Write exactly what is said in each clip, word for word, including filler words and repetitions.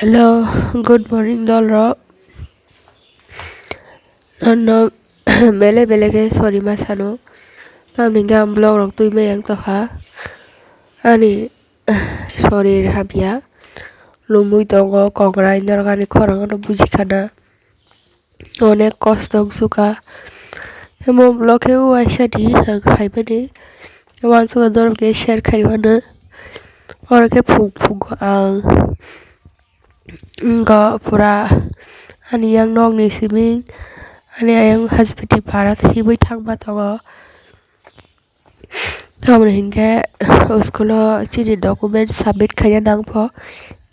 Hello, good morning dol rok. Nono bele bele khe sorry ma sano. Tamni hwnkhe ang vlog rok twi maya wng tongkha. Ani sorry hamya. Lumwi tongo kongrai norok ani khorang no buji khana. Onek kosto wng suka. Emo vlog khe waisa di ang khaimani. Wansukha norok khe share khaimano. Oro khe phung phungo ang. Wngkha pura ani yang nokni simi ani ayang husband ni para himwi thangma tongo. Tamoni hinkhe school o chini document submit khaina nangpho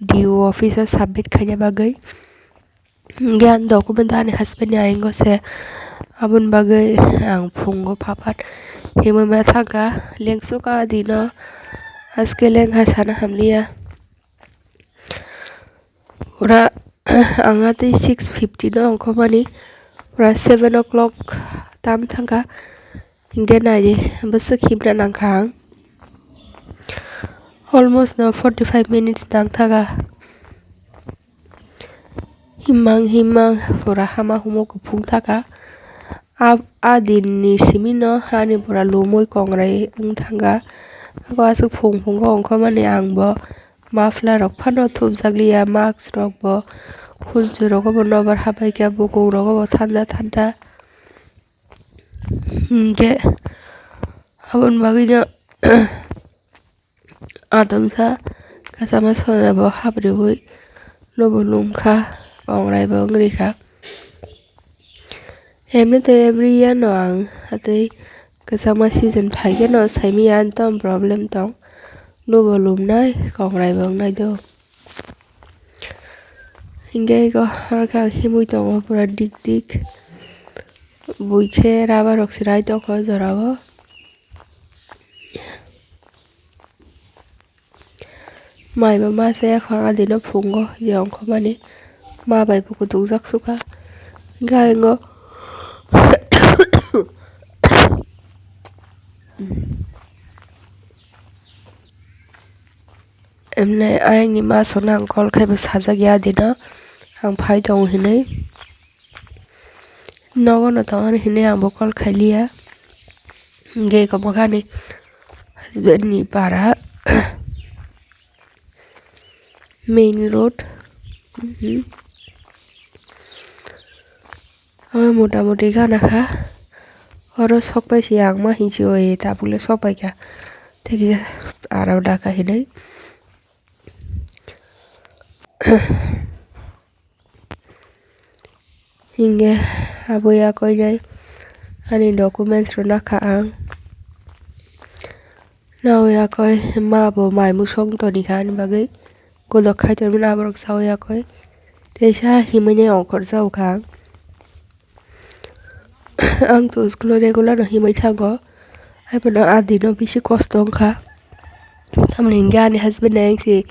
D O office o submit khaina bagwi. Hinkhe ani document ani husband ni ayang o se aboni bagwi ang phungo phapat himwi ma thangkha lengsuka dino aske lengha sana hamliya. Pura ang a tei six fifty no ongkhormani, pura seven o'clock tam thangkha, hinkhe naidi bwswk himna nangkha ang. Almost no forty five minutes nang thaka. Himmang himmang pura hama humo kuphung thaka. A, a din ni simi no ani pura lumwi kongrai wng thangkha. Ako aswk phung phungo ongkhormani ang bo. Muffler rok phano thupjakliya, mask rok bo, khunju rogo bo nobar habaikha, bukung rogo bo thanda thanda. Hinkhe aboni bagwino atomsa kwchama soya bo habriwi nobo lumkha, kongrai bo wngrikha. Emni to every year no ang atwi kwchama season phaikhe no saimanya ani tong problem tong. Nobo lumnai kongrai bo wngnai do. Hinkhe eko oro khe ang himwi tongo pura dik dik. Buikhe rubber rok se rai tongkha o jora o. Mai bo ma se khorang adino phungo je ongkhormani ma bai bo kutukjak sukha. Hinkhe ayang o emne ayang ni ma songno ang call khai bo sajak ya adino ang phai tongo hinwi. Nogo no tongmani hinwi ang bo call khailiya. Hinkhe eko bokani husband ni para main road. Mhm. Abo mota moti gana kha. Oro sok pai se ang ma hinwi se oi tabuk le sok pai kha. Tei kisa aro da kha hinwi. Hinkhe aboni yakoinai ani documents rwna kha ang. Nao yakoi ma bo mai musong toni kha ani bagwi. Godok khai tongmani aborok sao yakoi. Teisa himwi nai ongkhorjao kha ang. Ang to school o regular no himwi thango. Haiphano adino bisi kosto wngkha. Tamoni hinkhe ani husband ni ayang se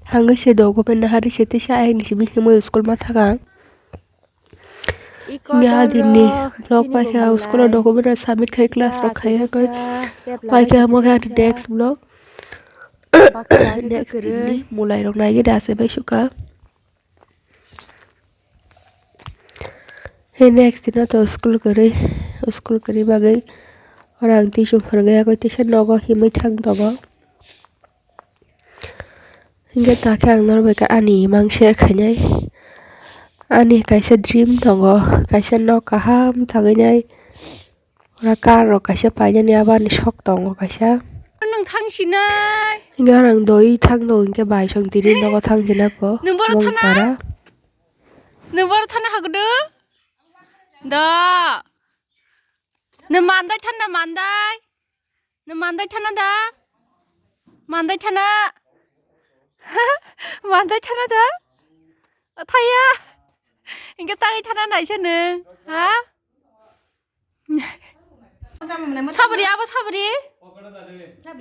thangwi se dogo pen hari se teisa ayang ni simi himwi school ma thaka. Hinkhe adini vlog paikha school o dogo pen submit khai class rok khai yakoi. Paikha omo khe ani next vlog. Next din ni mwlai rok nai gede ase bai sukha. He next dino to school kwrwi, school kwrwi bagwi oro ang tuition phwrwngwi yakoi teisa nogo himwi thang tongo. Hinkhe takhe ang norok bai khe ani imang share khainai. Ani kaisa dream tongo, kaisa nok kaham tangwi nai. Oro car rok kaisa painani abo ani sok tongo kaisa. Nwng thang sinai. Hinkhe oro ang doi thang tongo hinkhe bai song tini nogo thang sinai po. Nwng boro thana? Mongpara. Nwng boro thana hagwdw? Da. Nwng mandai thana mandai. Nwng mandai thana da? Mandai thana. Mandai thana da? Thaya. Hinkhe tangwi thana naisa nwng. Ha? Sabri, abo sabri?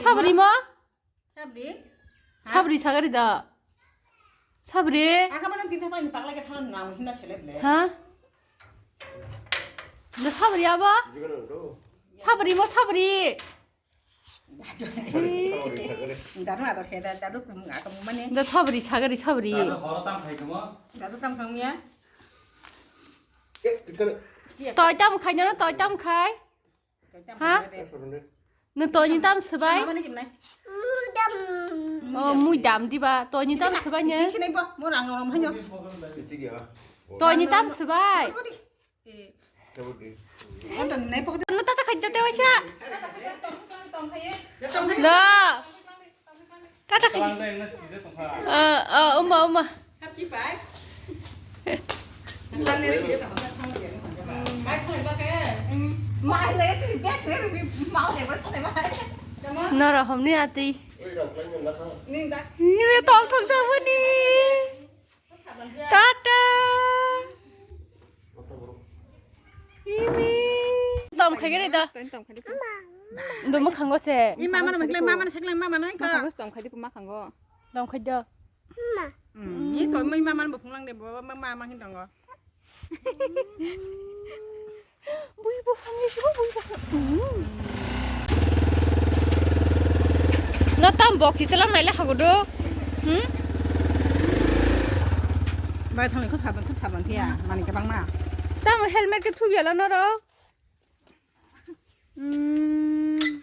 Sabri mo? Sabri? Sabri sagari da. Sabri? Aka mana tinta paling pakla ke thalan na hinda seleb le. Ha? Da sabri abo? Sabri mo sabri? Dadu ador khe da, dadu kum, akum mane. Da sabri, sagari, sabri. Dadu horo tam khai kamo. Dadu tam khang ya. Toi tam khai no, toi tam khai. Ha? Nung toi ni tam swbai? Mama ni kimnai. Oh, mui dam diba. Toi ni tam swbai ne? Sini bo, mo rang rom hanyo. Toi ni tam swbai? Anu tata khai jote waisa. Da. Tata khai. Ah, ah, uma, uma. Nara homni ati. Ni tong thong sa wani. Tata. Mimi. Tom khai gari da. Tom khai di. Do mukhango se. Ni mama no mama no sakle mama no ka. Mukhango tom khai di mukhango. Tom khai da. Ni to mama no bufung lang de bo mama hin tongo. Bui bo phang ni sibo bui bo phang. No tam box itelam naile hagodo. Hmm? Bai thang khub saban khub saban phiya mani kebang ma. Tam helmet ke thu yala noro. Hmm.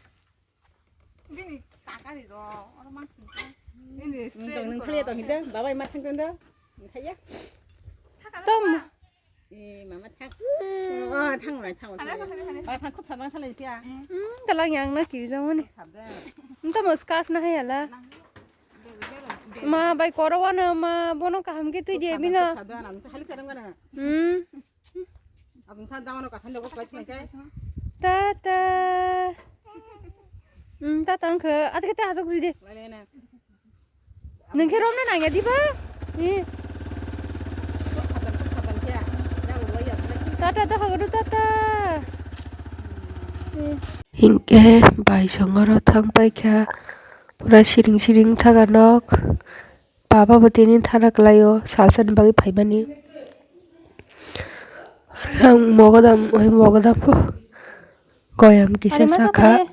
Bini takari ro, oro mang sing ko. Nini straight tong nang ko khali ro. Tong hide, babai ma thang tong do. Khaya. Thaka da. Tom. Eh, mama thang. Oh, thang lai, thang lai. Hale, hale, hale. Ba thang khub sabang thang lai pia. Hmm, talang yang na kiri jamani. Sabda. Nta mo scarf na hayala. Ma bai koro wana ma bono kaham ke tui dia bina. Sabda na, hali kadang kana. Hmm. Abang sa dawan ka thanda ko flight mai kai. Tata. Hmm, tata ang khe ate khe ta hasuk ri de. Lai lai na. Nung khe romna nangya diba? Eh. Khaban khaban kya. Ya bo ya. Tata to hagodo tata. Eh. Hinkhe bai songoro thang paikha pura siring siring thaga nok. Baba bo tini thana kwlaio salsa ni bagwi phaimani. Ang mogodam, oi mogodam bo goyam kisa sakha.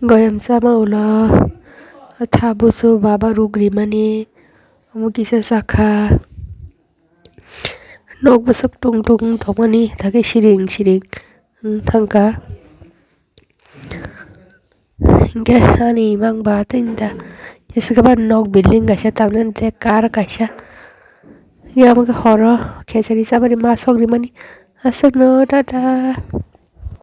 Goyam sama ulo tha busu baba ruk rimani omo kisa sakha. Nok bwswk tung tung tongmani thangkhe siring siring wng thangkha. Hinkhe ani mang ba tei da jesa khe ba nok building kaisa tangnani tei car kaisa. Hinkhe omo khe horo khesari chamani ma sok rimani aswkno tata.